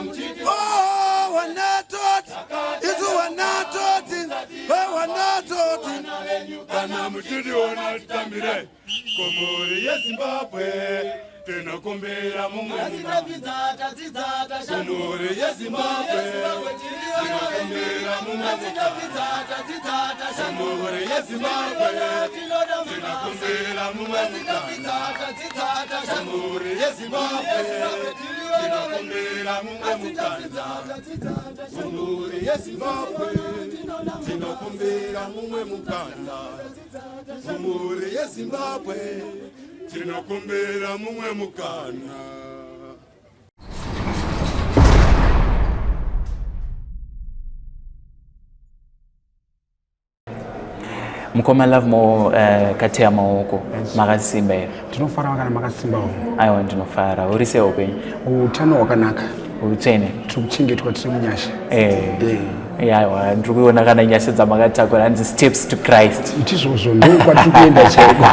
Oh, wanatoti isu wanatoti wanatoti kana muchitiona titambire kumhuri yeZimbabwe tinokumbira mumwe kumhuri yeZimbabwe tinokumbira mumwe kumhuri yeZimbabwe tinokumbira mumwe kumhuri yeZimbabwe tinokumbira mumwe mukana kumhuri yeZimbabwe tinokumbira mumwe mukana kumhuri yeZimbabwe tinokumbira mumwe mukana. Mukoma Lovemore kateya maoko, makasimba here? Tinofara kana makasimbawo. Aiwa, ndinofara. Uri sei upenyu? Utano hwakanaka. Utsvene. Tiri kuchengetwa, tiri munyasha. Aiwa, ndiri kuona kana nyasha dzamakatakura, hanzi "Steps to Christ". Ndizvozvo, ndokwatiri kuenda chaiko.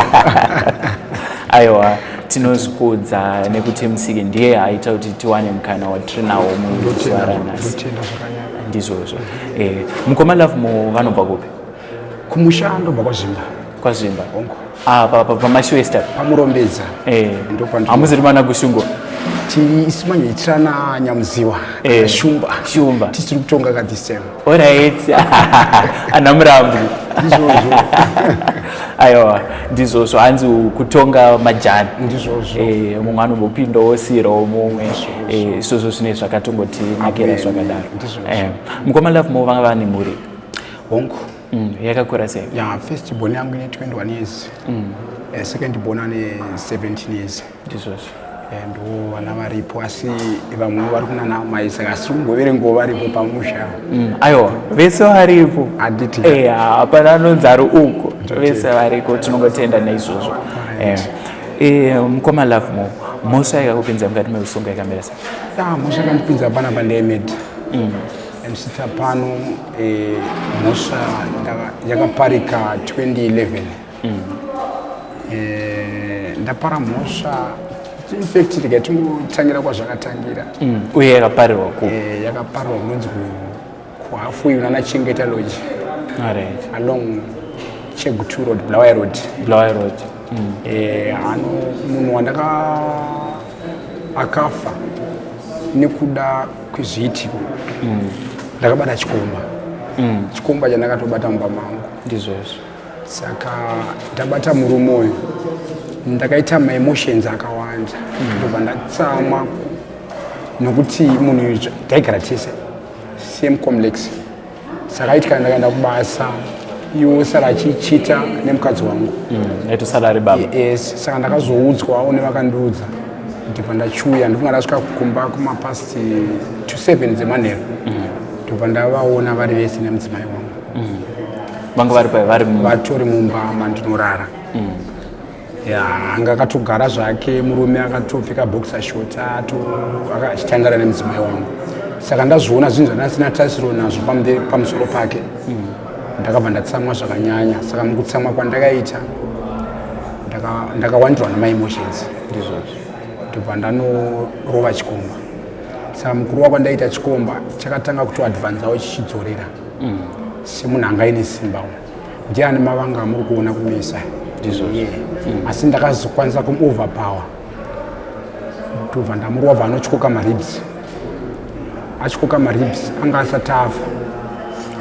Aiwa, tinozvikudza nekuti Musiki ndiye aita kuti tiwane mukana watiri nawo muzuva ranhasi. Ndotenda zvakanyanya. Ndizvozvo. Mukoma Lovemore vanobva kupi? Kumusha ndobva kwaZvimba. KwaZvimba? Hongu. Ah, paMashiwest apa? Pamurombedza. Ndopandiri. Hamuziri mana Gushungo? Tiri isu manje tirana Nyamuziwa. Shumba. Shumba. Tisiri kutonga ka this time. Alright, ana Murambi. Ndizvozvo. Aiwa, ndizvozvo, hanzi kutonga majani. Ndizvozvo. Mumwe anombopindawo, osiyirawo mumwe. Izvozvo zvine zvakatongotinakira zvakadaro. Ndizvozvo. Mukoma Lovemore vanga vane mhuri? Hongu. Yakakura sei? Ya, first born yangu ine 21 years. Second born ane 17 years. Ndizvozvo. Ndo vana varipo, asi vamwe vari kunana mai, saka asi kumboverengawo varipo pamusha. Aiwa, vese varipo. Handiti? Hapana anonzi ari uko, vese variko, tinongotenda naizvozvo. Mukoma Lovemore, mhosva yakakupinza mukati meusunga yakamira sei? Ya, mhosva yakandipinza panapa ndeyemurder. Ndisvitsa pano, mhosva yakaparika 2011. Ndapara mhosva, in fact rega tingotangira kwazvakatangira. Uye yakaparirwa ku? Yakaparirwa kunonzi kuHalfway unana Chengeta Lodge. Along Chegutu Road, Bulawayo Road. Bulawayo Road. Ano munhu wandaka akafa nekuda kwezviitiko. Ndakabata chikomba. Chikomba chandakatobata mumba mangu. Ndizvozvo. Saka ndabata murume uyu, ndakaita maemotions akawanda, ndobva ndatsamwa nokuti munhu uyu taigara tese, same complex, saka aiti kana ndakaenda kubasa, iwo sara achichita nemukadzi wangu. Aitosara ari baba. Yes, saka ndakazoudzwawo nevakandiudza, ndibva ndachiuya, ndofunga ndasvika kumba kumapast to 7 dzemanheru, ndobva ndavaona vari vese nemudzimai wangu. Vanga vari pai? Vari Vatori mumba mandinorara. Ya, anga akatogara zvake murume, akatopfeka boxer short, achitandara nemudzimai wangu. Saka ndazviona zvinhu zvandasina tarisiro nazvo pamusoro pake, ndakabva ndatsamwa zvakanyanya. Saka mukutsamwa kwandakaita, ndakawandirwa nemaemotions. Ndizvozvo. Ndobva ndanorova chikomba. Saka mukurova kwandaita chikomba, chakatanga kutoadvanzawo chichidzorera. Semunhu anga aine simba, ndiani mavanga amuri kuona kumisa. Ndizvozvo. Yeah. Asi ndakazokwanisa kumuoverpower, ndobva ndamurova, bva anotyoka maribs. Atyoka maribs, anga asati afa.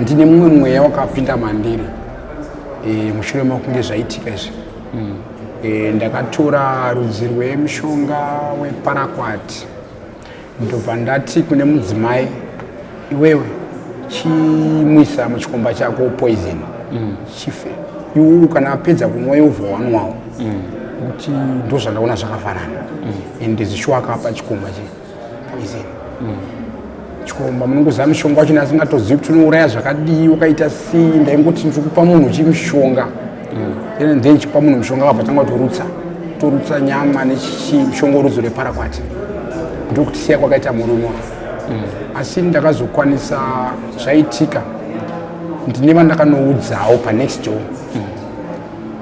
Ndine mumwe mweya wakapinda mandiri mushure mekunge zvaitika izvi. Ndakatora rudzi rwemushonga weparaquat, ndobva ndati kune mudzimai, "Iwewe chimwisa muchikomba chako poison chife. Iwe kana apedza kunwa, iwobva wanwawo, nekuti ndo zvandaona zvakafanana." Ende zishuwa akapa chikomba che poison. Chikomba, munongoziva mushonga wacho, asingatozivi kuti unouraya zvakadii, wakaita sei. Ndaingoti ndiri kupa munhu chimushonga. Then chipa munhu mushonga, akabva tanga kutorutsa, torutsa nyama nechichi, mushonga werudzi rweparaquat. Ndokuti siya kwakaita murume. Asi ndakazokwanisa, zvaitika, ndine vandakanoudzawo panext door,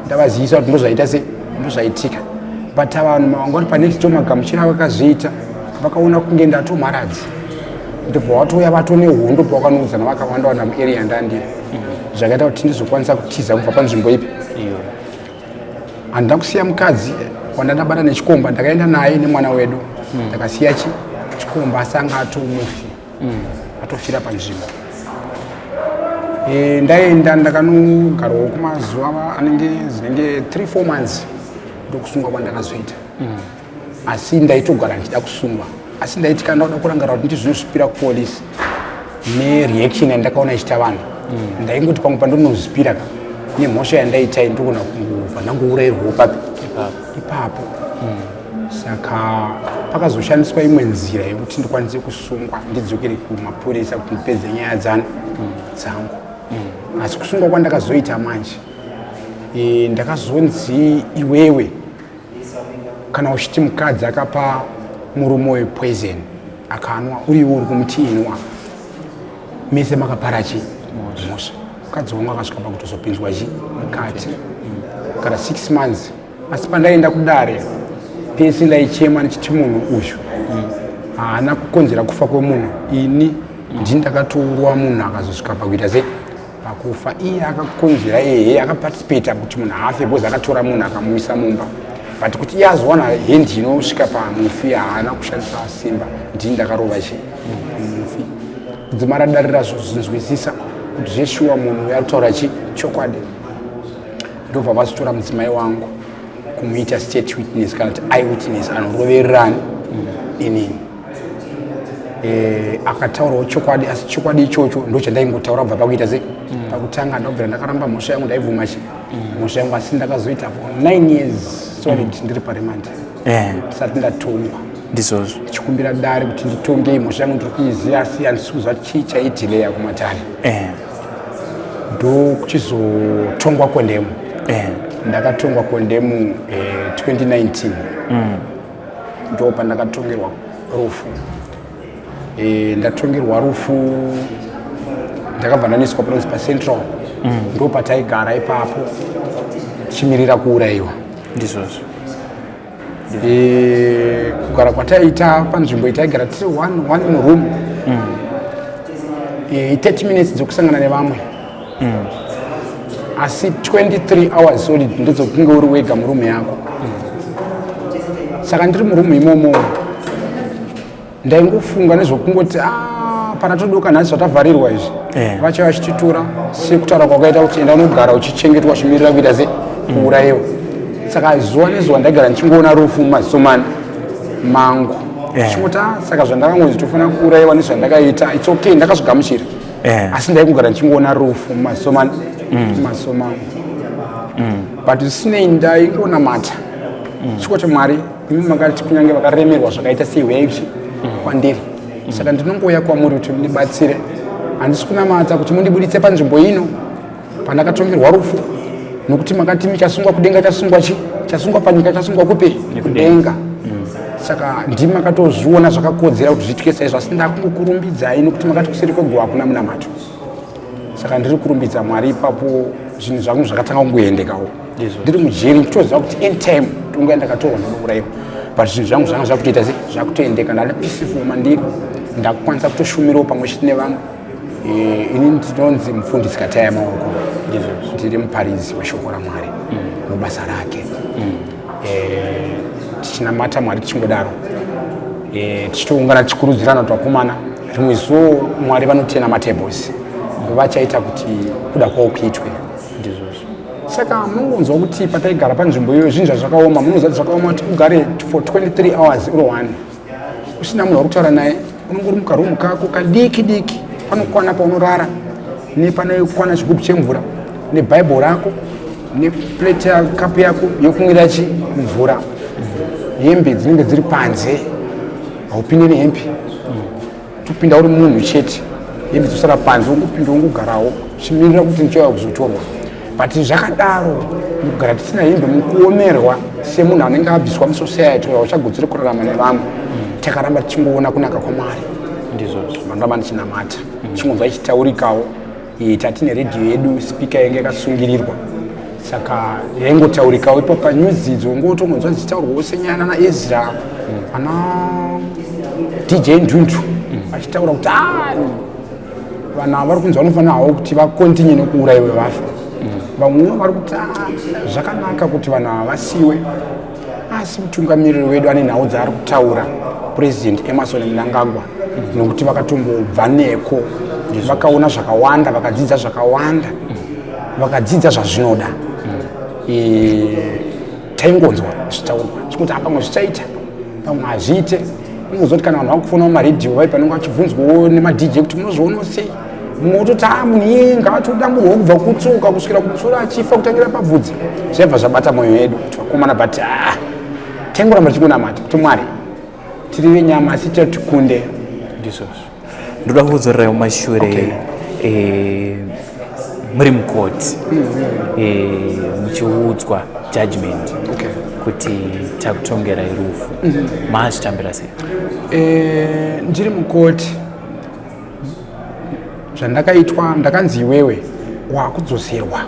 ndavazivisa kuti ndozvaita sei, ndozvaitika. But vanhu vanga vari panext door, magamuchiro avakazviita, vakaona kunge ndatomharadzi. Ndobva watouya vatone hondo pawakanoudzana vakawanda wanda muarea yandandiri. Zvakaita kuti ndizokwanisa kutiza kubva panzvimbo ipi. Handina kusiya mukadzi wandandabata nechikomba, ndakaenda naye nemwana wedu. Ndakasiya chikomba asi anga atomufi. Atofira panzvimbo. Ndaenda ndakanogarawo kumazuva anenge dzinenge 3-4 months, ndokusungwa kwandakazoita. Asi ndaitogara ndichida kusungwa, asi ndaiti kana ndakuda kurangarira kuti ndizvinozvipira kupolisi nereaction yandakaona ichiita vanhu, ndaingoti pamwe pandinozvipira ka nemhosva yandaita iyi, ndogona kungobva ndangourayirwawo papi ipapo. Saka pakazoshandiswa imwe nzira yekuti ndikwanise kusungwa, ndidzokere kumapurisa kuti ndipedze nyaya dzangu. Asi kusungwa kwandakazoita manje, ndakazonzi, "Iwewe kana uchiti mukadzi akapa murume wepoison akanwa, uriwo uri kumuti inwa, mese makapara chi mhosva." Mukadzi wangu akasvika pakutozopinzwa chi mukati kana 6 months. Asi pandaenda kudare pese ndaichema ndichiti munhu uyu haana kukonzera kufa kwemunhu, ini ndini ndakatourwa, munhu akazosvika pakuita sei, pakufa. Iye akakonzera, ehe, akaparticipata kuti munhu afe because akatora munhu akamuisa mumba, but kuti iye azowana hand inosvika pamufi, haana kushandisa simba, ndini ndakarova chi mufi. Dzimara dare razozvinzwisisa kuti zveshuwa munhu uyu ari kutaura chi chokwadi, ndobva vazotora mudzimai wangu kumuita state witness kana kuti eye witness anorovererani inini. Akataurawo chokwadi, asi chokwadi ichocho ndo chandaingotaura kubva pakuita sei, pakutanga. Ndobvira ndakaramba mhosva yangu, ndaibvuma chi mhosva yangu, asi ndakazoita for 9 years solid ndiri paremand ndisati ndatongwa. Ndizvozvo. Ndichikumbira dare kuti nditongei, mhosva yangu ndiri kuiziva, asi handisi kuziva kuti chii chaidelaya kumatare. Ndokuchizotongwa condemn. Ndakatongwa condemn 2019, ndo pandakatongerwa rufu. Ndatongerwa rufu, ndakabva ndaniswa panonzi paCentral. Ndo pataigara ipapo tichimirira kuurayiwa. Ndizvozvo. Kugara kwataiita panzvimbo itaigara tiri one one muroom, 30 minutes dzekusangana nevamwe, asi 23 hours solid ndedzokunge uri wega murumu yako. Saka ndiri murumu imomo ndaingofunga nezvokungoti, "Ah, panatodoka nhasi zvatavharirwa izvi, vacha vachititora," sekutaura kwakaita kuti enda unogara uchichengetwa uchimirira kuita se kuurayiwa. Saka zuva nezuva ndaigara ndichingoona rufu mumaziso mani mangu, chingoti, "Ah, saka zvandakangonzi tofanira kuurayiwa nezvandakaita, it's okay." Ndakazvigamuchira, asi ndaingogara ndichingoona rufu mumaziso mani, mumaziso mangu. But zvisinei, ndaingonamata chingoti, "Mwari, imi makati kunyange vakaremerwa zvakaita sei, uyai kwandiri. Saka ndinongouya kwamuri kuti mundibatsire. Handisi kunamata kuti mundibuditse panzvimbo ino pandakatongerwa rufu, nokuti makati chasungwa kudenga chasungwa chi chasungwa panyika chasungwa kupi? Kudenga. Saka ndimi makatozviona zvakakodzera kuti zviitike saizvo, asi ndakungokurumbidzai nokuti makati kuseri kweguva hakuna munamato. Saka ndiri kurumbidza Mwari." Ipapo zvinhu zvangu zvakatanga kungoendekawo. Ndiri mujeri ndichitoziva kuti anytime ndonguva ndakatorwa ndonourayiwa, but zvinhu zvangu zvanga zvakutoita se zvakutoendeka. Ndada peaceful mandiri, ndakukwanisa kutoshumirawo pamwe chete nevamwe. Ini ndinonzi Mufundisi Kataya Maoko, ndiri muparidzi weshoko raMwari mubasa rake. Tichinamata Mwari tichingodaro, tichitoungana tichikurudzirana kuti vakomana, rimwe zuva Mwari vanotena matables, vachaita kuti kuda kwavo kuitwe. Ndizvozvo. Saka munongonzwa kuti pataigara panzvimbo iyoyo zvinhu zvazvakaoma. Munoziva kuti zvakaoma kuti ugare for 23 hours uri one usina munhu wari kutaura naye. Unonge uri mukarumu kako kadiki diki, panokwana paunorara nepanokwana chigubhu chemvura nebhaibheri rako neplate, kapu yako yokumwira chi mvura. Hembe dzinenge dziri panze, haupinde nehembe, topinda uri munhu chete, hembe dzosara panze, ungopinda ungogarawo uchimirira kuti ndichauya kuzotorwa. But zvakadaro, mukugara tisina hembe, mukuomerwa semunhu anenge abviswa musociety, auchagodzeri kurarama nevamwe, takaramba tichingoona kunaka kwaMwari. Ndizvozvo. Mandoramba ndichinamata, chingonzwa ichitaurikawo. Tatine redhiyo yedu, speaker yange yakasungirirwa, saka yaingotaurikawo ipo panews idzo, ungotongonzwa dzichitaurwawo senyaya nana Ezra, ana DJ Ndundu. Vachitaura kuti ah, vanhu ava vari kunzi vanofanira havo kuti vakontinye nekuuraiwe vafe. Vamwewo vari kuti ah, zvakanaka kuti vanhu ava vasiwe, asi mutungamiriri wedu ane nhau dzaari kutaura, President Emmerson Mnangagwa, nokuti vakatombobva neko, vakaona zvakawanda, vakadzidza zvakawanda, vakadzidza zvazvinoda. Taingonzwa zvichitaurwa chikuti pamwe zvichaita, pamwe hazviite. Unozoti kana vanhu vakufona mumaredhiyo vai panenge vachibvunzwawo nemaDJ kuti munozvionawo sei, mumwe wototi a munhu iyeye ngaatodamburwa kubva kutsoka kusvikira kumusoro achifa kutangira pabvudzi. Zvaibva zvabata mwoyo yedu kuti vakomana, but taingoramba tichingonamata kuti Mwari, tiri venyama asi tikunde. Ndizvozvo. Ndoda kudzorerai mumashure. Muri mukoti, muchiudzwa judgment kuti takutongerai rufu, maazvitambira sei? Ndiri mukoti, zvandakaitwa, ndakanzi iwewe wakudzoserwa.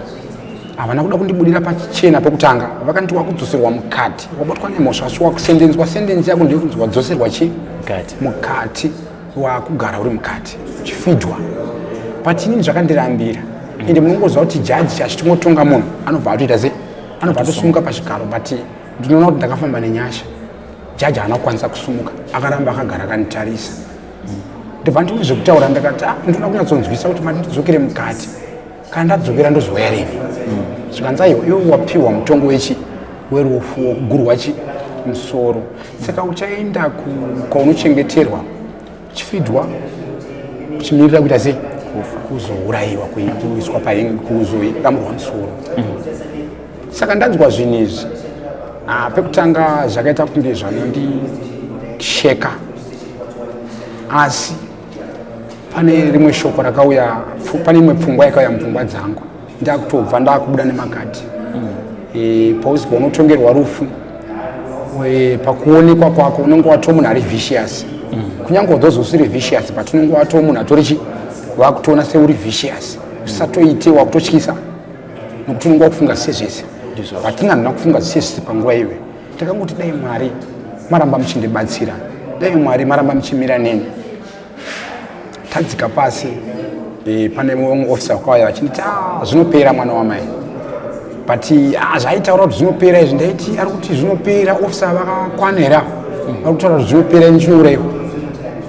Havana kuda kundibudira pachena pekutanga, vakanditi wakudzoserwa mukati, wabatwa nemhosva asi wakusendenzwa, sentence yako ndeyekunzi wadzoserwa chi mukati, mukati, wakugara uri mukati uchifidwa. But inini zvakandirambira. Ende munongoziva kuti jaji achitingotonga munhu anobva atoita sei, anobva atosumuka pachigaro. But ndinoona kuti ndakafamba nenyasha, jaji haana kukwanisa kusumuka, akaramba akagara akanditarisa. Ndobva ndine zvekutaura, ndakati ah, ndinoda kunyatsonzwisa kuti mati ndidzokere mukati, kana ndadzokera ndozouya rini? Zvikanzi aiwa, iwe wapiwa mutongo wechi werufu wokugurwa chi musoro, saka uchaenda kwaunochengeterwa uchifidwa uchimirira kuita sei, kuzourayiwa, kuiswa kuzodamburwa musoro. Saka ndanzwa zvinhu izvi, pekutanga zvakaita kunge zvanondisheka, asi pane rimwe shoko rakauya, pane imwe pfungwa yakauya mupfungwa dzangu ndakutobva ndakubuda nemakati. Pausi paunotongerwa rufu, pakuonekwa kwako unenge watoo munhu ari vicious. Kunyange udzozi usiri vicious, but unenge watoo munhu atori chi wakutoona seuri vicious, usatoite, wakutotyisa nokuti unenge wakufunga sezvese. But ini handina kufunga sezvese panguva iyoyo. Ndakangoti dai Mwari maramba muchindibatsira, dai Mwari maramba muchimira neni. Tadzika pasi, pane mumwe officer wakauya vachinditi ah, zvinopera mwana wamai. But zvaitaura kuti zvinopera izvi, ndaiti ari kuti zvinopera, officer vakakwana here ava vari kutaura kuti zvinopera, ini chinourayiwa,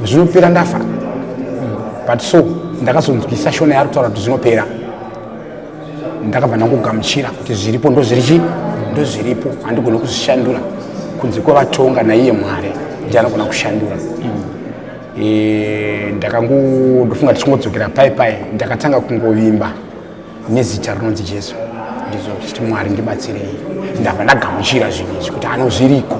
zvinopera ndafa? But so ndakazonzwisa shona yaari kutaura kuti zvinopera, ndakabva ndangogamuchira kuti zviripo ndozviri chi ndozviripo, handigoni kuzvishandura kunze kwevatonga naiye Mwari ndiye anogona kushandura. Ndakango ndofunga tichingodzokera pai pai, ndakatanga kungovimba nezita rinonzi Jesu, ndizvo tichiti Mwari ndibatsirei. Ndabva ndagamuchira zvinhu izvi kuti ano zviriko,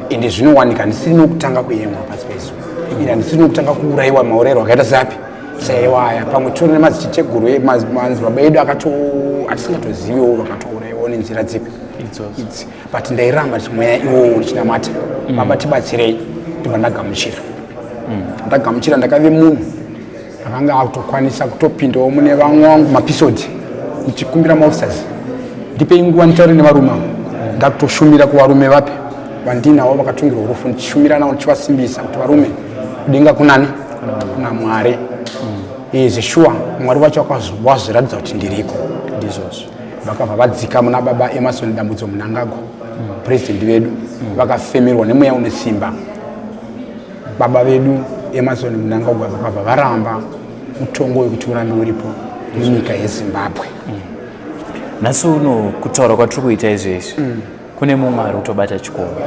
ende zvinowanika. Handisiri nokutanga kuyemwa pasi pezuva, ende handisiri nokutanga kuurayiwa maurayiro akaita seapi saiwaya. Pamwe tori nemadziteteguru, madzibaba edu akato atisingatoziviwo vakatourayiwawo nenzira dzipi idzi. But ndairamba mweya iwowo ndichinamata, Baba tibatsirei. Ndobva ndagamuchira, ndagamuchira, ndakave munhu akanga akutokwanisa kutopindawo mune vamwe vangu mapisodi, ndichikumbira maofficers, ndipei nguva nditaure nevarume ava. Ndakutoshumira kuvarume vapi vandinawo vakatongerwa rufu, ndichishumira navo, ndichivasimbisa kuti varume, kudenga kunani? Kuna Mwari. Zveshuwa Mwari wacho wazviratidza kuti ndiriko. Ndizvozvo. Vakabva vadzika muna Baba Emmerson Dambudzo Mnangagwa, purezidendi vedu. Vakafemerwa nemweya une simba, baba vedu Emmerson Mnangagwa vakabva varamba mutongo wekuti urambe uripo munyika yeZimbabwe. Nhasi uno, kutaura kwatiri kuita izvezvi, kune mumwe ari kutobata chikomba.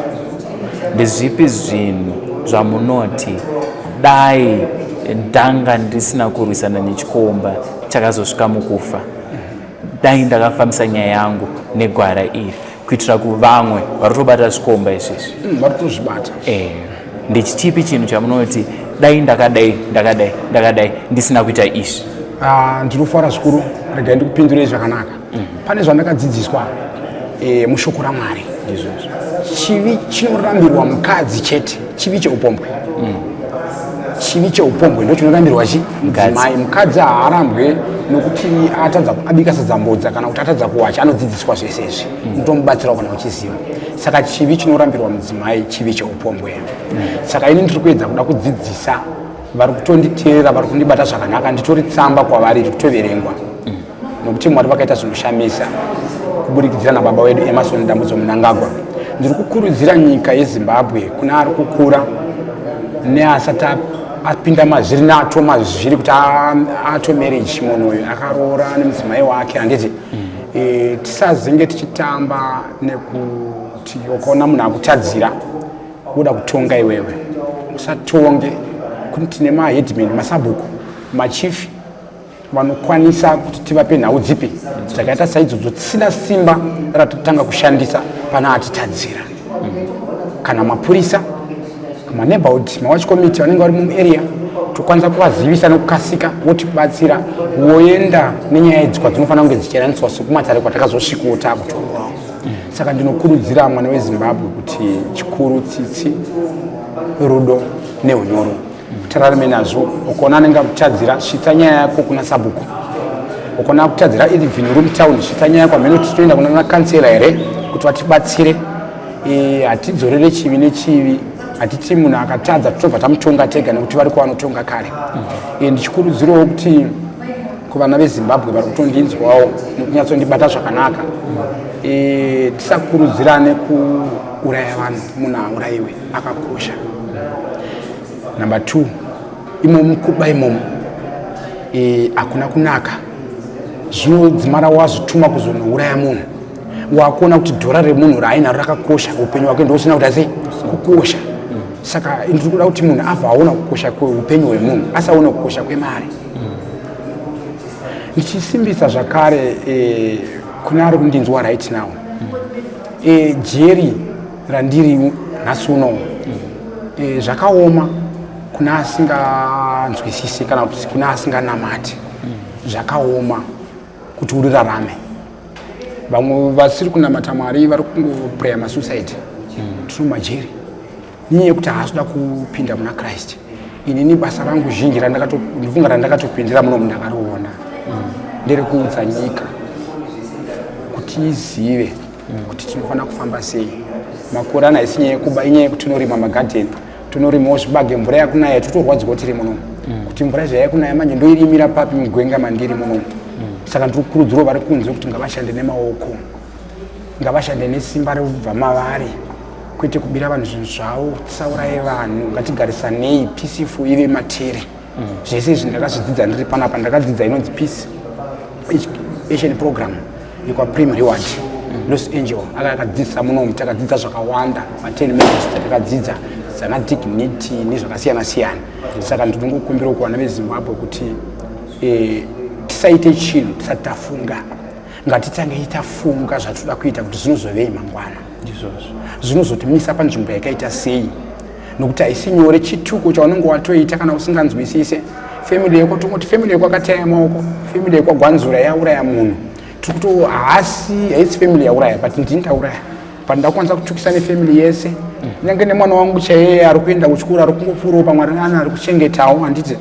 Ndezvipi zvinhu zvamunoti dai ndanga ndisina kurwisana nechikomba chakazosvika mukufa, dai ndakafambisa nyaya yangu negwara iri, kuitira kuvamwe vari kutobata zvikomba izvezvi? Vari kutozvibata. Ndechichipi chinhu chamunoti dai ndakadai, ndakadai, ndakadai ndisina kuita izvi? Ah, ndinofara zvikuru, regai ndikupindurei zvakanaka. Pane zvandakadzidziswa mushoko raMwari. Ndizvozvo. Chivi chinorambirwa mukadzi chete chivi cheupombwe. Chivi cheupombwe ndo chinorambirwa chi mudzimai. Mukadzi haarambwe nokuti atadza abika sadza mbodza kana kuti atadza kuwacha, anodzidziswa zvese izvi, unotomubatsirawo kana uchiziva. Saka chivi chinorambirwa mudzimai chivi cheupombwe. Saka ini ndiri kuedza kuda kudzidzisa. Vari kutonditeerera, vari kundibata zvakanaka, nditori tsamba kwavari iri kutoverengwa. Nokuti Mwari vakaita zvinoshamisa kuburikidzira nababa wedu Emmerson Dambudzo Mnangagwa. Ndiri kukurudzira nyika yeZimbabwe kuna ari kukura neasati apinda mazviri neato mazviri kuti ato marriage, munhu uyu akaroora nemudzimai wake, handiti? E, tisazenge tichitamba nekuti ukaona munhu akutadzira woda kutonga iwewe. Usatonge. Kuti tine maheadman, masabhuku, machifi vanokwanisa kuti tivape nhau dzipi dzakaita saidzodzo tisina simba ratotanga kushandisa pana atitadzira, kana mapurisa, maneighborhood mawatch committee vanenge vari muarea, tokwanisa kuvazivisa nekukasika, votibatsira, voenda nenyaya idzi kwadzinofanira kunge dzichieraniswa, sekumatare kwatakazosvikawo taakutongwawo. Saka ndinokurudzira mwana weZimbabwe kuti chikuru tsitsi, rudo neunyoro, tararame nazvo. Ukaona anenge akutadzira, svitsa nyaya yako kuna sabhuku. Ukaona akutadzira even uri mutown, svitsa nyaya yako. Hameno kuti tinoenda kuna kansela here kuti vatibatsire. Hatidzorere chivi nechivi. Hatiti munhu akatadza totobva tamutonga tega, nekuti vari kwavanotonga kare. Ndichikurudzirawo kuti kuvana veZimbabwe vari kutondinzwawo nekunyatsondibata zvakanaka, tisakurudzirane kuuraya vanhu. Munhu aurayiwe akakosha. Number two, imomo kuba imomo hakuna kunaka. Zvinodzimara wazvituma kuzonouraya munhu, wakuona kuti dhora remunhu raainaro rakakosha, upenyu hwake ndosina kuti asei kukosha. Saka ndiri kuda kuti munhu abva aona kukosha kweupenyu hwemunhu, asaone kukosha kwemari. Ndichisimbisa zvakare kune ari kundinzwa right now, jeri randiri nhasi unowu, zvakaoma kuna asinganzwisisi kana kuti kuna asinganamati. Zvakaoma kuti urirarame. Vamwe vasiri kunamata Mwari vari kungopreya masuicide. Tiri mumajeri nenyaya yekuti haasi kuda kupinda muna Christ. Inini basa rangu zhinji ndifunga randakatopindira munomu ndakariona nderekuudza nyika kuti izive kuti tinofanira kufamba sei. Makore ana haisi nyaya yekuba, inyaya yekuti tinorima magadheni, tinorimawo zvibage. Mvura yakunaya, totorwadziwa tiri munomu kuti mvura zvayakunaya manje ndoirimira papi mugwenga mandiri munomu? Saka ndiri kukurudzirawo vari kunze kuti ngavashande nemaoko, ngavashande nesimba rekubva mavari, kwete kubira vanhu zvinhu zvavo. Tisauraye vanhu, ngatigarisanei peaceful, ive matere. Zvese izvi ndakazvidzidza ndiri panapa. Ndakadzidza inonzi Peace Asian Program yekwaPrim Reward, Los Angel akadzidzisa munomu. Takadzidza zvakawanda, ma10 measures takadzidza, dzana dignity nezvakasiyana siyana. Saka ndinongokumbirawo kuvana veZimbabwe kuti tisaite chinhu tisati tafunga. Ngatitangei tafunga zvatinoda kuita, kuti zvinozovei mangwana, zvinozotimisa panzvimbo yakaita sei, nokuti haisi nyore. Chituko chaunenge watoita kana usinganzwisise family yeko, tongoti family yeko akataya maoko, family yekwagwanzura yauraya munhu, tiri kuto haasi, haisi family yauraya, but ndini ndauraya, but ndakwanisa kutukisa nefamily yese. Kunyange nemwana wangu chaiye ari kuenda kuchikoro, ari kungopfuurawo pamwe ana ari kuchengetawo, handiti?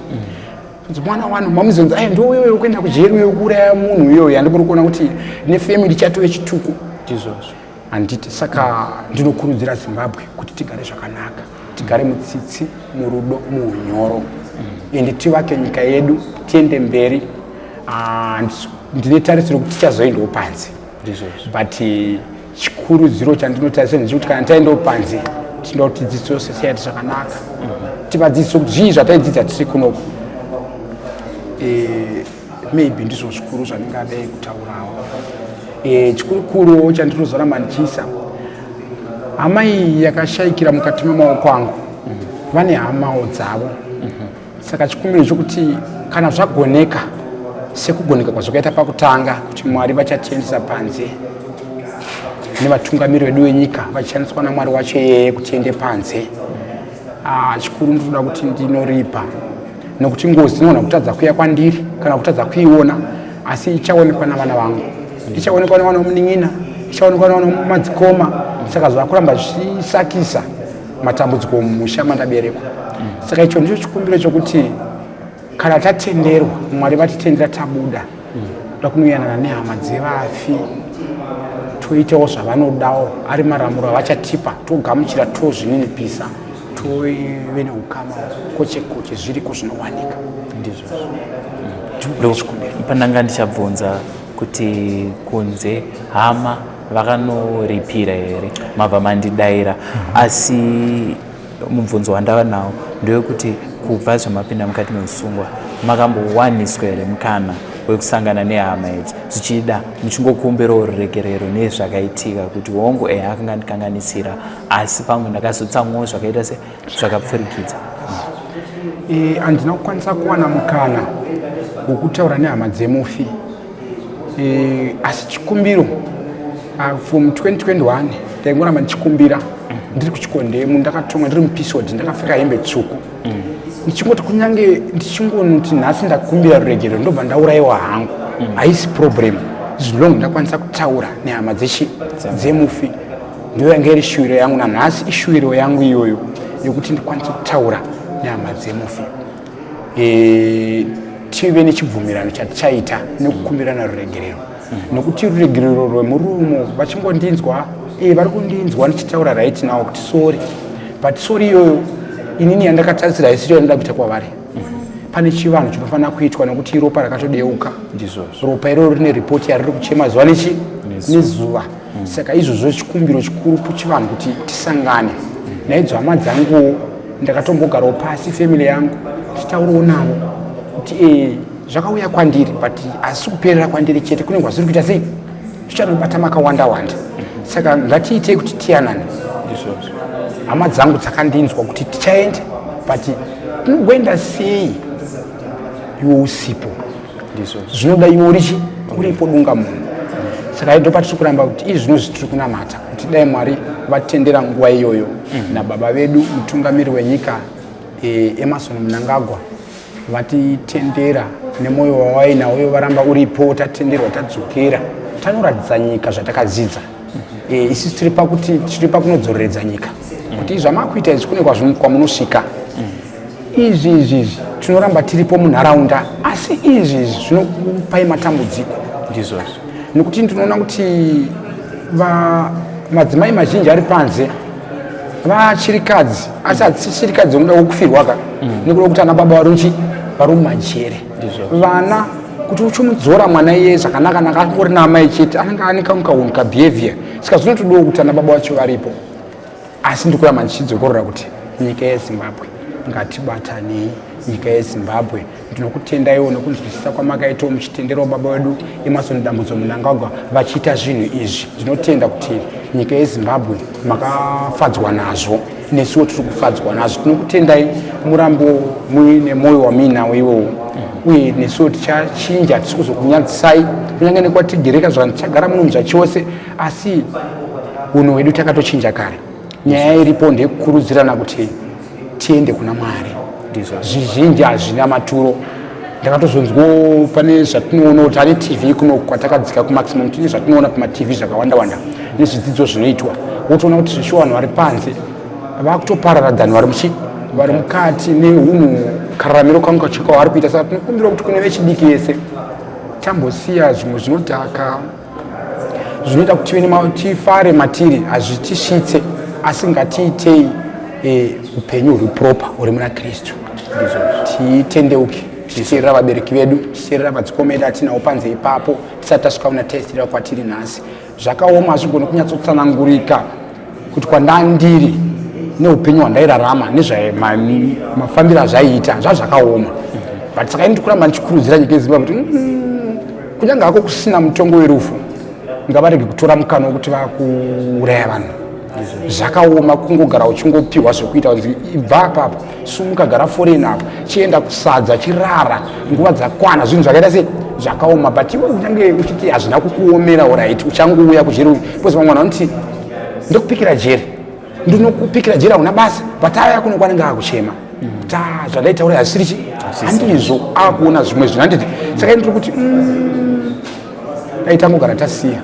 Mwana wanu mamuzonzi ai ndo uyoyo kuenda kujeri, uyo kuuraya munhu uyoyo. Handiburi kuona kuti nefamily chatove chituko? Ndizvozvo. Handiti? Saka ndinokurudzira Zimbabwe kuti tigare zvakanaka, tigare mutsitsi, murudo, muunyoro, ende tivake nyika yedu, tiende mberi. Ah, ndine tarisiro kuti tichazoendawo panze. Ndizvozvo. But chikurudziro chandinotarisira ndechekuti kana taendawo panze, tinoda kuti tidzidzisewo society zvakanaka, tivadzidzise kuti zvii zvataidzidza tiri kunoku. Maybe ndizvo zvikuru zvandingadai kutaurawo. Chikurukuru chandinozoramba ndichiisa, hama iyi yakashayikira mukati memaoko angu, vane hamawo dzavo. Saka chikumbiro chokuti kana zvagoneka, sekugoneka kwazvakaita pakutanga, kuti Mwari vachatiendesa panze nevatungamiri vedu venyika vachishandiswa naMwari wacho iyeye kuti tiende panze. Ah, chikuru ndinoda kuti ndinoripa, nokuti ngozi inogona kutadza kuya kwandiri kana kutadza kuiona, asi ichaonekwa navana vangu, ichaonekwa nevana vomunin'ina, ichaonekwa nevana vomumadzikoma. Saka zvakuramba zvichisakisa matambudziko mumusha mandaberekwa. Saka icho ndicho chikumbiro chokuti kana tatenderwa, Mwari vatitendera, tabuda, toda kunoyanana nehama dzevafi, toitawo zvavanodawo, ari maramuro avachatipa togamuchira, tozvininipisa. Tove neukama koche koche, zviriko zvinowanika. Ndizvozvo. Pandanga ndichabvunza kuti kunze hama vakanoripira here, mabva mandidaira. Asi mubvunzo wandava nawo ndewekuti kubva zvamapinda mukati meusungwa, makambowaniswa here mukana wekusangana nehama idzi, zvichida muchingokumbirawo ruregerero nezvakaitika, kuti hongu, ehe, akanga ndikanganisira, asi pamwe ndakazotsamwawo zvakaita se zvakapfurikidza? Handina kukwanisa kuwana mukana wekutaura nehama dzemufi, asi chikumbiro, from 2021 ndaingoramba ndichikumbira ndiri kuChikondemu, ndakatonga ndiri mupisod, ndakapfeka hembe tsvuku, ndichingoti kunyange ndichingonoti nhasi ndakumbira ruregerero, ndobva ndaurayiwa hangu, haisi problem, as long ndakwanisa kutaura nehama dzechi dzemufi. Ndiyo yanga iri shuwiro yangu, nanhasi ishuwiro yangu iyoyo yekuti ndikwanise kutaura nehama dzemufi, tive nechibvumirano chatichaita nekukumbirana ruregerero, nekuti ruregerero rwemuromo vachingondinzwa, vari kundinzwa ndichitaura right now kuti sorry, but sorry iyoyo inini yandakatarisira haisiriyo yandida kuita kwavari. Pane chivanhu chinofanira kuitwa nekuti iropa rakatodeuka. Ropa iroro rine ripoti yariri kuchema zuva nechi nezuva. Saka izvozvo chikumbiro chikuru kuchivanhu kuti tisangane naidzo hama dzanguwo. Ndakatombogarawo pasi family yangu tichitaurawo navo kuti zvakauya kwandiri, but hazisi kuperera kwandiri chete, kunenge kwazviri kuita sei, zvichanobata makawanda wanda, saka ngatiitei kuti tiyanane. Hama dzangu dzakandinzwa kuti tichaenda, but tinogoenda sei iwe usipo? Zvinoda iwe urichi uripo, dunga munhu. Saka ndo patiri kuramba kuti izvi zvinozvi tiri kunamata kuti dai Mwari vatendera nguva iyoyo nababa vedu mutungamiri wenyika, Emmerson Mnangagwa, vatitendera nemwoyo wawainawo, varamba uripo, tatenderwa, tadzokera, tanoratidza nyika zvatakadzidza. Isusu tiri pakuti tiri pakunodzoreredza nyika kuti zvamakuita izvi kune kwamunosvika. Izvi izvi izvi tinoramba tiripo munharaunda, asi izvi izvi zvinokupai matambudziko. Nekuti ndinoona kuti madzimai mazhinji ari panze vachirikadzi, asi hadzisi chirikadzi dzinoda kufirwa ka, nekuda kuti ana baba vari vari mumajere. Vana kuti uchimudzora mwana iye zvakanaka naka angori naamai chete, anenge ane kamwe kahunhu kabehavior, saka zvinotodawo kuti ana baba vacho varipo. Asi ndikuramba ndichidzokorora kuti nyika yeZimbabwe, ngatibatanei. Nyika yeZimbabwe, ndinokutendaiwo nekunzwisisa kwamakaitawo muchitenderawo baba vedu Emmerson Dambudzo Mnangagwa vachiita zvinhu izvi. Ndinotenda kuti nyika yeZimbabwe makafadzwa nazvo, nesuwo tiri kufadzwa nazvo. Tinokutendai, murambo muine mwoyo wamuinawo iwowo, uye nesuwo tichachinja, tisi kuzokunyadzisai kunyange nekwatigereka zvakanzi tichagara muno zvachose, asi unhu hwedu takatochinja kare. Nyaya iripo ndeyekukurudzirana kuti tiende kuna Mwari. Zvizhinji hazvina maturo. Ndakatozonzwawo pane zvatinoona kuti ane TV kuno kwatakadzika kumaximum, tine zvatinoona pamatv zvakawanda wanda nezvidzidzo zvinoitwa, wotoona kuti zvishuwa vanhu vari panze vakutoparara than vari muchi vari mukati neunhu kararamiro kangu kachika vari kuita. Saka tinokumbira kuti kune vechidiki yese tambosiya zvimwe zvinodhaka zvinoita kuti tive tifare matiri, hazvitisvitse, asi ngatiitei upenyu huri proper huri muna Kristu, titendeuke, tichiteerera vabereki vedu, tichiteerera madzikoma edu atinawo panze ipapo, tisati tasvika kuna taisirira kwatiri nhasi. Zvakaoma, hazvigoni kunyatsotsanangurika kuti kwandandiri neupenyu hwandairarama nezvamafambiro azvaiita zvazvakaoma. But saka ini ndikuramba ndichikurudzira nyika yeZimbabwe kuti kunyange hako kusina mutongo werufu, ngavarege kutora mukana wekuti vakuuraya vanhu. Zvakaoma kungogara uchingopiwa zvekuita, kunzi ibva apapo, sumuka, gara foreign apo, chienda kusadza, chirara nguva dzakwana, zvinhu zvakaita sei, zvakaoma. But iwe kunyange uchiti hazvina kukuomera, alright, uchangouya kujeri, because vamwe vanhu vanoti ndokupikira jeri, ndinokupikira jeri, hauna basa, but aya kuno kwanenge akuchema kuti, "Ah, zvandaitaura hazvisiri chi handizvo," akuona zvimwe zvinhu, handiti? Saka ndiri kuti dai tangogara tasiya,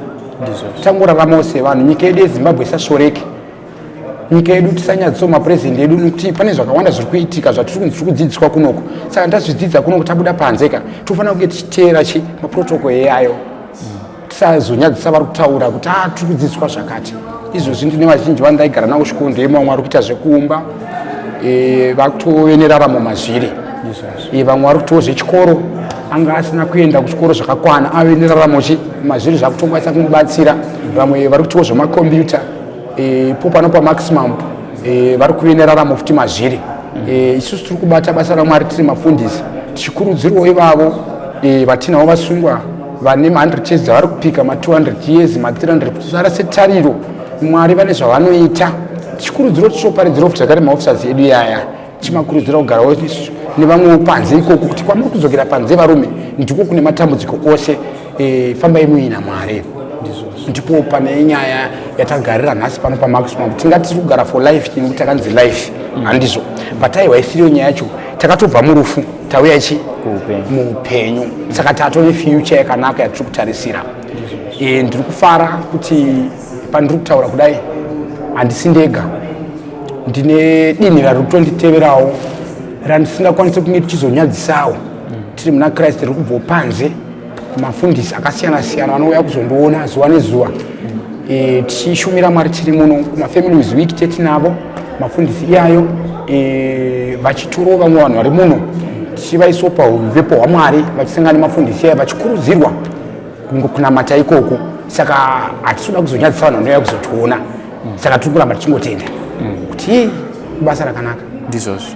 tangoraramawo sevanhu. Nyika yedu yeZimbabwe isasvoreke, nyika yedu tisanyadziswa mapurezidendi edu, nekuti pane zvakawanda zviri kuitika zvatiri kunzi tiri kudzidziswa kunoko. Saka ndazvidzidza kunoko, tabuda panze ka, tofanira kunge tichiteera chi maprotocol eyayo, tisazonyadzisa vari kutaura kuti a tiri kudzidziswa zvakati. Izvozvi ndine vazhinji vandaigara navo chikoro, ndeye vamwe vari kuita zvekuumba. Vakutove neraramo mazviri. Vamwe vari kutiwo zvechikoro, anga asina kuenda kuchikoro zvakakwana, ave neraramo chi mazviri, zvakutokwanisa kumubatsira. Vamwe vari kutiwo zvemakombiyuta, po pano paMaximum, vari kuve neraramo futi mazviri. Isusu tiri kubata basa raMwari tiri mafundisi, tichikurudzirwawo ivavo vatinavo vasungwa vane ma100 years dzavari kupika, ma200 years, ma300, kuti tisarase tariro. Mwari vane zvavanoita. Tichikurudzirwa, tichoparidzirawo futi zvakare maofficers edu yaya, tichimakurudzira kugarawo nevamwewo panze ikoko, kuti kwamuri kudzokera panze, varume, ndiko kune matambudziko ose. Fambai muina Mwari. Ndipo pane nyaya yatagarira nhasi pano paMaximum. Tingati tiri kugara for life nekuti takanzi life, handizvo? But aiwa, isiriyo nyaya yacho. Takatobva murufu, tauya chi muupenyu, saka tatone future yakanaka yatiri kutarisira. Ndiri kufara kuti pandiri kutaura kudai handisi ndega, ndine dinhira riri kutonditeverawo randisingakwanisi kunge tichizonyadzisawo. Tiri muna Kristu, riri kubvawo panze kumafundisi akasiyana siyana vanouya kuzondiona zuva nezuva. Tichishumira Mwari tiri muno kumafamilies week, tetinavo mafundisi iyayo, vachitorowo vamwe vanhu vari muno, tichivaisawo pauvepo hwaMwari, vachisangana nemafundisi iyayo, vachikurudzirwa kunamata ikoko. Saka hatisi kuda kuzonyadzisa vanhu vanouya kuzotiona. Saka tiri kuramba tichingotenda kuti basa rakanaka. Ndizvozvo.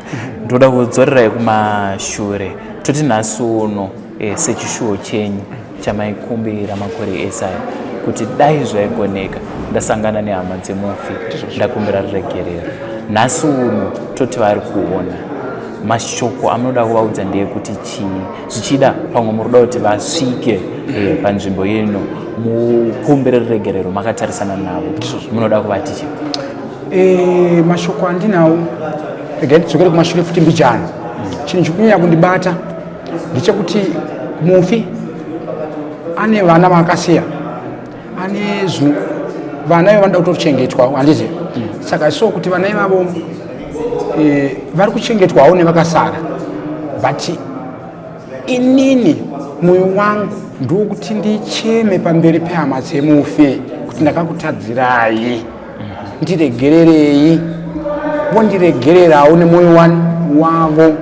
Ndoda kudzorerai kumashure. Toti nhasi uno, sechishuwo chenyu chamaikumbira makore ese aya kuti dai zvaigoneka ndasangana nehama dzemufi, ndakumbira ruregerero, nhasi uno toti vari kuona, mashoko amunoda kuvaudza ndeyekuti chii? Zvichida pamwe muri kuda kuti vasvike panzvimbo ino mukumbire ruregerero makatarisana navo, munoda kuvati chii? Mashoko andinawo, regai ndidzokere kumashure futi mbijana. Chinhu chikunyanya kundibata ndechekuti mufi ane vana vaakasiya, ane zvinhu, vana ivo vanoda kutochengetwa, handizi? Saka so kuti vana ivavo vari kuchengetwawo nevakasara, but inini mwoyo wangu ndokuti ndicheme pamberi pehama dzemufi kuti ndakakutadzirai, ndiregererei, vondiregererawo nemwoyo wavo.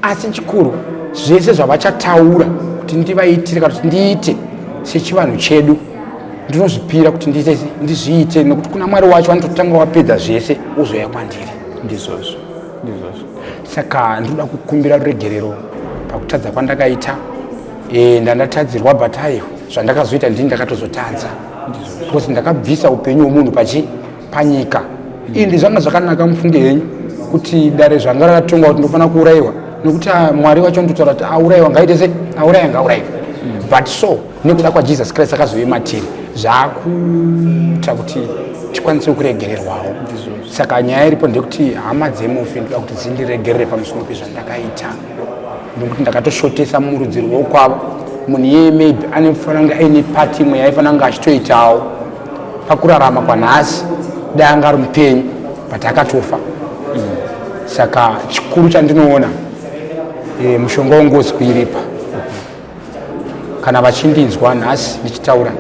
Asi chikuru, zvese zvavachataura kuti ndivaitire kana kuti ndiite sechivanhu chedu, ndinozvipira kuti ndiite, ndizviite, nekuti kuna Mwari wacho vanototanga wapedza zvese wozouya kwandiri. Ndizvozvo, ndizvozvo. Saka ndinoda kukumbira ruregerero pakutadza kwandakaita. Ndandatadzirwa, but aiwa, zvandakazoita ndini ndakatozotadza, because ndakabvisa upenyu hwemunhu pachi panyika. Indi zvanga zvakanaka, mufunge henyu kuti dare zvanga rakatonga kuti ndofanira kuurayiwa, nekuti Mwari wacho ndotaura kuti aurayiwa ngaite sei, auraya ngaurayiwa. But so nekuda kwaJesus Christ akazouye matiri, zvaakuita kuti tikwanise kuregererwawo. Saka nyaya iripo ndekuti hama dzemufi ndoda kuti dzindiregerere pamusoro pezvandakaita, nekuti ndakatoshotesa murudzi rwokwavo. Munhu iyeye maybe anofanira kunge aine pati imwe yaaifanira kunge achitoitawo pakurarama kwanhasi dai anga ari mupenyu, but akatofa. Saka chikuru chandinoona, mushonga wengozi kuiripa. Kana vachindinzwa nhasi ndichitaura,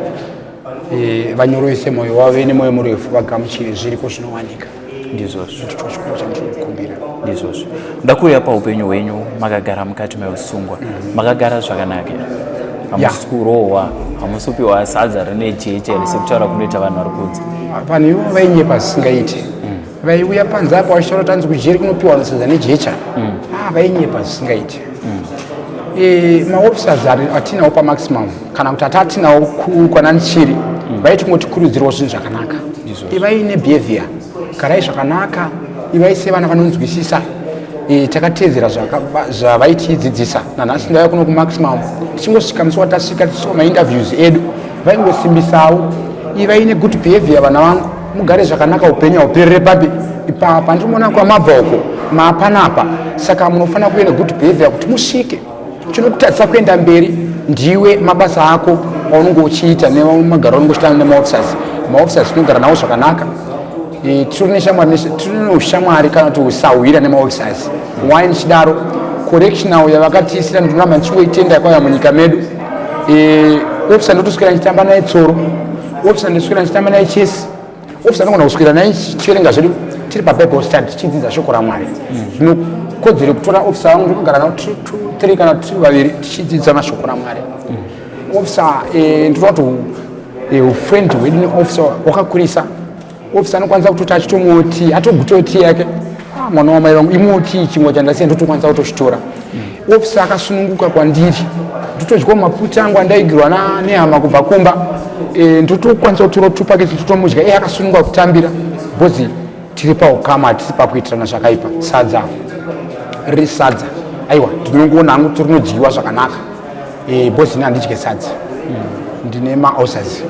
vanyorovese mwoyo wavo, nemwoyo murefu vagamuchire zviriko zvinowanika. Ndizvozvo. Ndicho chikuru chandinokumbira. Ndizvozvo. Ndakuuya paupenyu hwenyu makagara mukati meusungwa. Makagara zvakanaka here? Hamusi kurohwa, hamusi kupiwa sadza rine jecha here, sekutaura kunoita vanhu vari kunze? Vanhu ivo vainyepa zvisingaiti. Vaiuya panze apo vachitaura kuti anzi kujeri kunopiwa sadza nejecha. Ah, vainyepa zvisingaiti. Maofficers atinawo paMaximum, kana kuti atatinawo kwanandichiri, vaitingotikurudzirawo zvinhu zvakanaka: ivai nebehavior, garai zvakanaka, ivai sevana vanonzwisisa. Takateedzera zvavaitidzidzisa. Nanhasi ndauya kuno kuMaximum, tichingosvika musi watasvika tichiita mainterviews edu, vaingosimbisawo: ivai negood behavior, vana vangu, mugare zvakanaka, upenyu hauperere papi ipapa. Ndinoona kwamabva uko maapanapa, saka munofanira kuve negood behavior kuti musvike. Chinokutadzisa kuenda mberi ndiwe, mabasa ako aunenge uchiita nemagaro aunenge uchiita nemaofficers. Maofficers tinogara navo zvakanaka. Tiri neshamwari, tiri neushamwari kana kuti usahwira nemaofficers. Why ndichidaro? Correctional yavakatiisira, ndinoramba ndichingoitenda, yakauya munyika medu. Officer ndotoswera ndichitamba naye tsoro, officer ndoswera ndichitamba naye chess, officer ndogona kuswera naye tichiverenga zvedu. Tiri pabible study tichidzidza shoko raMwari. Zvinokodzero kutora officer vangu, ndinogara navo two, two, three kana tiri vaviri tichidzidza mashoko raMwari. Officer, ndinoda kuti ufriend hwedu neofficer hwakakurisa. Officer anokwanisa kutoti achitomwawo tea, atogutawo tea yake. Ah, mwana wamai vangu, imwewo tea, chingwa chandasiya ndotokwanisa kutochitora. Officer akasununguka kwandiri, ndotodyawo maputi angu andaigirwa nehama kubva kumba. Ndotokwanisa kutora tupaketi ndotomudya iye akasununguka kutambira, because tiri paukama, hatisi pakuitirana zvakaipa. Sadza riri sadza, aiwa, ndinongoona hangu kuti rinodyiwa zvakanaka, because ini handidye sadza, ndine maulcers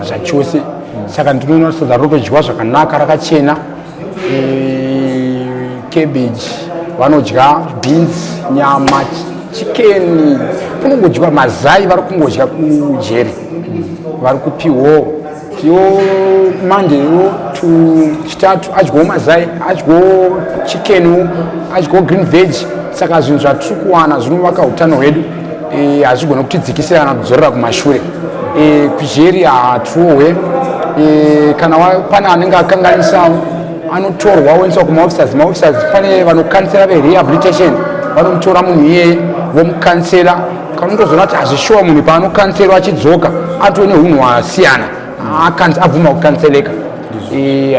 zvachose. Saka ndinoona sadza rinotodyiwa zvakanaka, rakachena. Cabbage vanodya, beans, nyama, chicken kunongodyiwa, mazai vari kungodya kujeri, vari kupiwo yo Monday yo to Chitatu, adyawo mazai, adyawo chicken, adyawo green veg. Saka zvinhu zvatiri kuwana zvinovaka utano hwedu, hazvigona kutidzikisira kana kudzorera kumashure. Kujeri hatirohwe. Kana pane anenge akanganisawo, anotorwa oendeswa kumaofficers. Maofficers, pane vanocounsela verehabilitation, vanomutora munhu iyeye vomucounsela. Kana unotozoona kuti hazvishuwa, munhu paanocounselwa achidzoka atove neunhu hwasiyana, abvuma kucounseleka.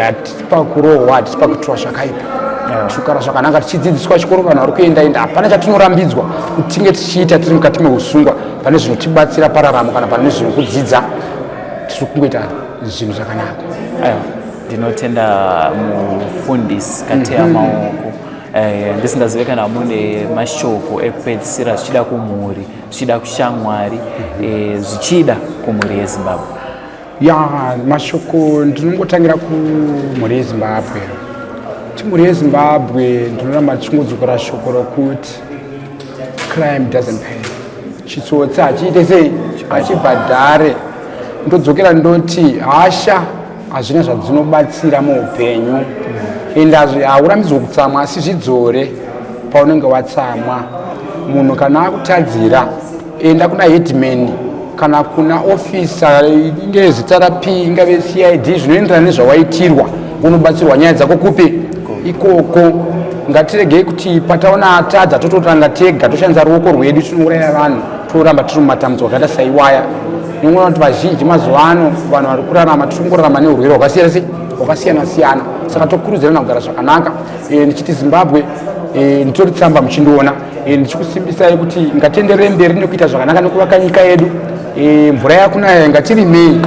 Hatisi pakurohwa, hatisi pakuitwa zvakaipa, tirikugara zvakanaka, tichidzidziswa chikoro, vanhu vari kuendaenda. Hapana chatinorambidzwa kuti tinge tichiita tiri mukati meusungwa pane zvinotibatsira pararamo kana pane zvinokudzidza. Tiri kungoita zvinhu zvakanaka. Aiwa, ndinotenda mufundisi Kateya Maoko. Ndisingazive kana mune mashoko ekupedzisira, zvichida kumhuri, zvichida kushamwari, zvichida kumhuri yeZimbabwe. Ya, mashoko ndinongotangira kumhuri yeZimbabwe. Ti mhuri yeZimbabwe, ndinoramba ndichingodzokera shoko rokuti crime doesn't pay, chitsotsi hachiite sei, hachibhadhare. Ndodzokera ndoti hasha hazvina zvadzinobatsira muupenyu, ende haurambidzwe kutsamwa, asi zvidzore paunenge watsamwa. Munhu kana akutadzira, enda kuna headman kana kuna officer, inge zita rap, ingave CID, zvinoenderana nezvawaitirwa, unobatsirwa nyaya dzako kupi? Ikoko. Ngatiregei kuti pataona atadza tototanga tega toshandisa ruoko rwedu, tinouraya vanhu, toramba tiri mumatambudziko akaita saiwaya. Nongoona kuti vazhinji mazuva ano vanhu vari kurarama, tiri kungorarama neurwere hwakasiyana sei, hwakasiyana siyana. Saka tokurudzirana kugara zvakanaka. Ndichiti Zimbabwe, nditori tsamba muchindiona, ndichikusimbisai kuti ngatienderere mberi nekuita zvakanaka nekuvaka nyika yedu. Mvura yakunaya, ngatirimei,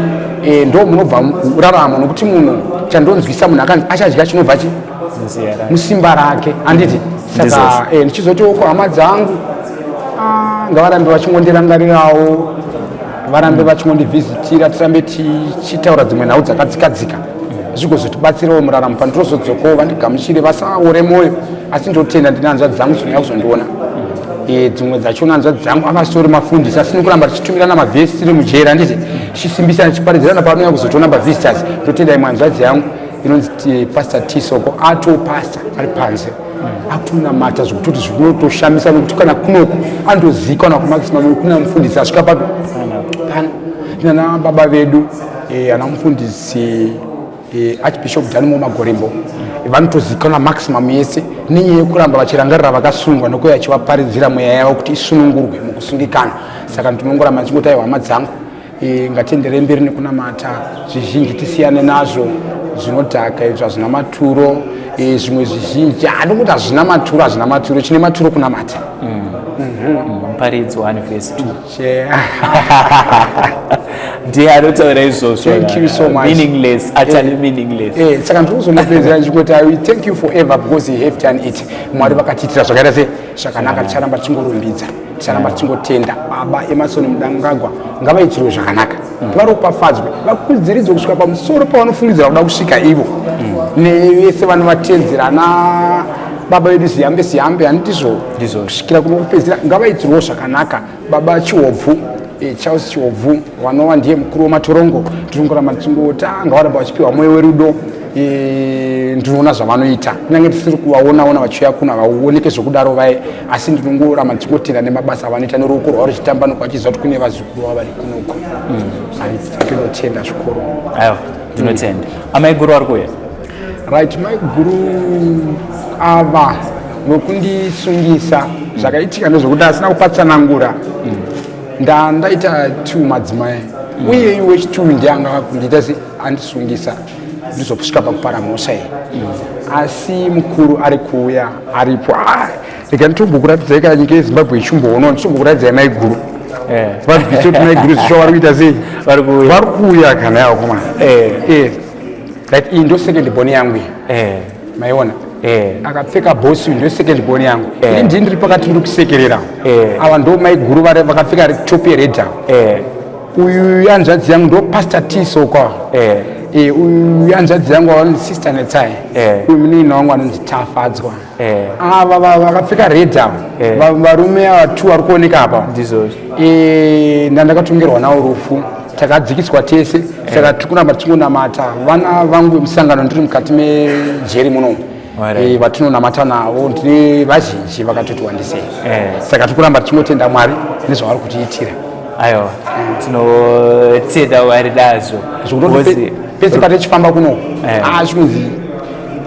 ndo munobva raramo, nokuti munhu chandonzwisa, munhu akanzi achadya chinobva chi musimba rake, handiti? Saka ndichizotiwo kuhama dzangu, ah, ngavarambe vachingondirangarirawo, varambe vachingondivhizitira, tirambe tichitaura dzimwe nhau dzakadzikadzika, zvigozotibatsirawo muraramo. Pandinozodzokawo vandigamuchire, vasaore mwoyo. Asi ndotenda, ndine hanzvadzi dzangu dzinouya kuzondiona. Dzimwe dzachona hanzvadzi dzangu avasitori mafundisi, asi nekuramba tichitumirana mavhesi tiri mujeri, handiti, tichisimbisana, tichiparidzirana pavanouya kuzotiona pavisitors. Ndotenda imwe hanzvadzi yangu inonzi Pastor Tisoko, ato pastor ari panze, akutonamata zvekutoti zvinotoshamisa, nekuti kana kunoku anotozikanwa kumaximum kuna mufundisi asvika papi pano. Nana baba vedu, ana mufundisi Archbishop Danimo Magorimbo, vanotozikanwa maximum yese nenyaya yekuramba vachirangarira vakasungwa nokuya vachivaparidzira mweya yavo kuti isunungurwe mukusungikana. Saka ndinongoramba ndichingoti aiwa, hama dzangu, ngatienderei mberi nekunamata. Zvizhinji tisiyane nazvo, zvinodhaka izvo hazvina maturo. Zvimwe zvizhinji handikuti hazvina maturo, hazvina maturo. Chine maturo kunamata. Muparidzi 1 verse 2 ndiye anotaura izvozvo. Thank you so much. Meaningless, utterly meaningless. Saka ndiri kuzongopedzera ndichingoti I thank you forever because you have done it. Mwari vakatiitira zvakaita sei, zvakanaka. Ticharamba tichingorumbidza, ticharamba tichingotenda. Baba Emmerson Mnangagwa ngavaitirwe zvakanaka, varopafadzwe, vakudziridzwe kusvika pamusoro pavanofungidzira kuda kusvika ivo nevese vanovatedzera, na baba vedu Ziyambi Ziyambi, handizvo? Ndizvo. Kusvikira kunokupedzera, ngavaitirwewo zvakanaka. Baba Chihobvu, Charles Chihobvu, vanova ndiye mukuru wematorongo, tinongoramba tichingoti ngavaramba vachipiwa mwoyo werudo. Ndinoona zvavanoita, kunyange tisiri kuvaonaona vachiuya kuno, havaoneke zvokudaro vaye, asi ndinongoramba ndichingotenda nemabasa avanoita neruoko rwavo ruchitambanuka, vachiziva kuti kune vazukuru vavo vari kunoko. Ndinotenda zvikuru. Aiwa, ndinotenda. Amai guru vari kuuya. Right, maiguru ava vekundisungisa, zvakaitika ndezvekuti asina kupatsanangura, ndandaita two madzimai, uye iwe wechitwo ndiye anga kundiita se andisungisa, ndizosvika pakupara mhosva iyi. Asi mukuru ari kuuya, aripo. Ah, rega nditombokuratidzai kana nyika yeZimbabwe ichimboonawo, nditombokuratidzai maiguru. Vabvise kuti maiguru zvisho vari kuita sei. Vari kuuya. Vari kuuya kana yavo. Right, iyi ndo second born yangu iyi. Maiona? Akapfeka bosi uyu ndo second born yangu. Ini ndini ndiri pakati, ndiri kusekerera. Ava ndo maiguru vakapfeka top yered ava. Uyu hanzvadzi yangu ndo Pastor T Sokwa. Uyu hanzvadzi yangu anonzi Sister Netsai. Uyu munin'ina wangu anonzi Tafadzwa. Ava vakapfeka red ava, varume ava two vari kuoneka apa. Ndizvozvo. Ndandakatongerwa nawo rufu, takadzikiswa tese, saka tiri kuramba tichingonamata. Vana vangu vemusangano ndiri mukati mejeri munomu. Vatinonamata navo ndine vazhinji vakatoti wandisei. Saka tiri kuramba tichingotenda Mwari nezvavari kutiitira. Aiwa, tinotenda Mwari nazvo. Zvekutoti pese patichifamba kuno, chinonzi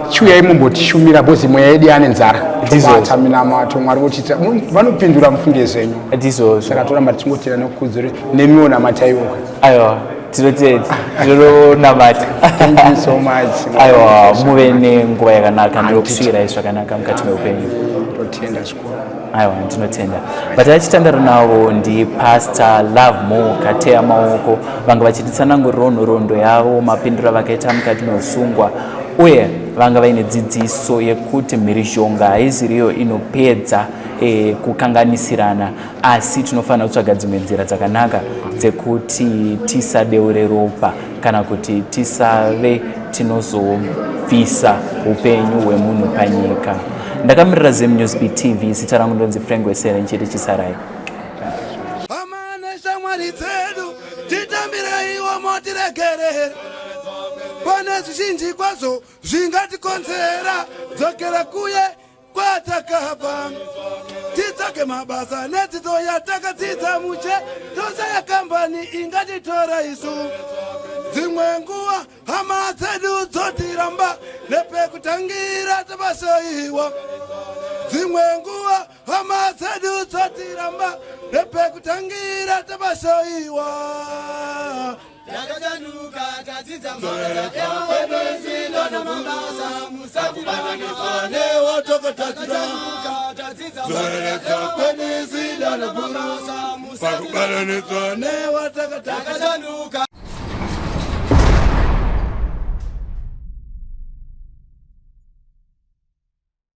chiuyai mumbotishumira because mweya yedu yane nzara. Ndizvozvo. Tobata minamato, Mwari votiitira, vanopindura, mufunge zvenyu. Ndizvozvo. Saka toramba tichingotenda nekukudziro nemiwo namataiwo. Aiwa, tinotenda, tinonamata. Thank you so much. Aiwa, muve nenguva yakanaka, ndinokusvikirai zvakanaka mukati meupenyu. Totenda zvikuru. Aiwa, ndinotenda. But achitandara navo ndiPastor Lovemore Kateya Maoko, vanga vachititsanangurirawo nhoroondo yavo, mapindiro avakaita mukati meusungwa, uye vanga vaine dzidziso yekuti mhirizhonga haiziriyo inopedza kukanganisirana, asi tinofanira kutsvaga dzimwe nzira dzakanaka dzekuti tisadeure ropa kana kuti tisave tinozobvisa upenyu hwemunhu panyika. Ndakamirira Zim News BTV, zita rangu ndonzi Frank Wesere, nchiti chisarai. Hama neshamwari dzedu, titambireiwo motiregerera. Pane zvizhinji kwazvo zvingatikonzera dzokera kuye kwatakabva, titsvage mabasa nedzidzo yatakadzidza muche, tosaya kambani ingatitora isu. Dzimwe nguva hama dzedu dzotiramba, nepekutangira tabasaiwa. Dzimwe nguva hama dzedu dzotiramba, nepekutangira tabasaiwa. Takachanuka, tadzidza mabasa, musatibatanidza Newatakatatira tadzidza Zoreredza kwedu zida mabasa. Pakubatanidzwa newatakatatira Takachanuka.